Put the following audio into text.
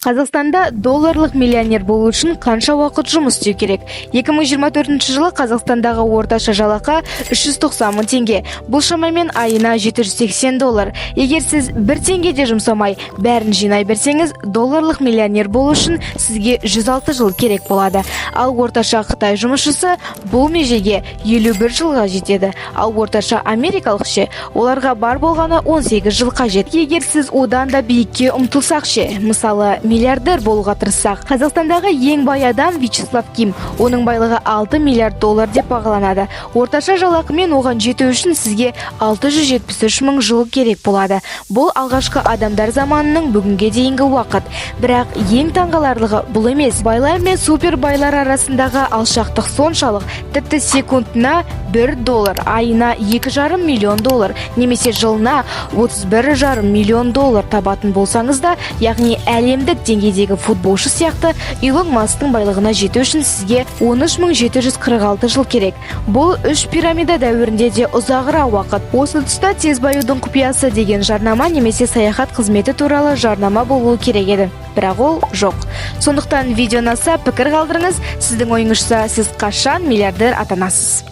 Қазақстанда долларлық миллионер болу үшін қанша уақыт жұмыс істеу керек? 2024 жылы Қазақстандағы орташа жалақы 390 мың теңге. Бұл шамамен айына 780 доллар. Егер сіз бір теңге де жұмсамай, бәрін жинай берсеңіз, долларлық миллионер болу үшін сізге 106 жыл керек болады. Ал орташа қытай жұмысшысы бұл межеге 51 жылға жетеді. Ал орташа америкалық ше, оларға бар болғаны 18 жыл қажет. Егер сіз одан да биікке ұмтылсақ ше, мысалы, миллиардер болуға тырыссақ. Қазақстандағы ең бай адам Вячеслав Ким. Оның байлығы 6 миллиард доллар деп бағаланады. Орташа жалақымен оған жету үшін сізге 673 мың жыл керек болады. Бұл алғашқы адамдар заманының бүгінге дейінгі уақыт. Бірақ ең таңғаларлығы бұл емес. Байлар мен супер байлар арасындағы алшақтық соншалық, тіпті секундына 1 доллар, айына 2,5 миллион доллар немесе жылына 31,5 миллион доллар табатын болсаңыз да, яғни әлемдік деңгейдегі футболшы сияқты, Илон Масктың байлығына жету үшін сізге 13 746 жыл керек. Бұл үш пирамида дәуірінде де ұзағырақ уақыт. Осы тұста «Тез баюдың құпиясы» деген жарнама немесе саяхат қызметі туралы жарнама болуы керек еді. Бірақ ол жоқ. Сондықтан видео ұнаса, пікір қалдырыңыз. Сіздің ойыңызша, сіз қашан миллиардер атанасыз?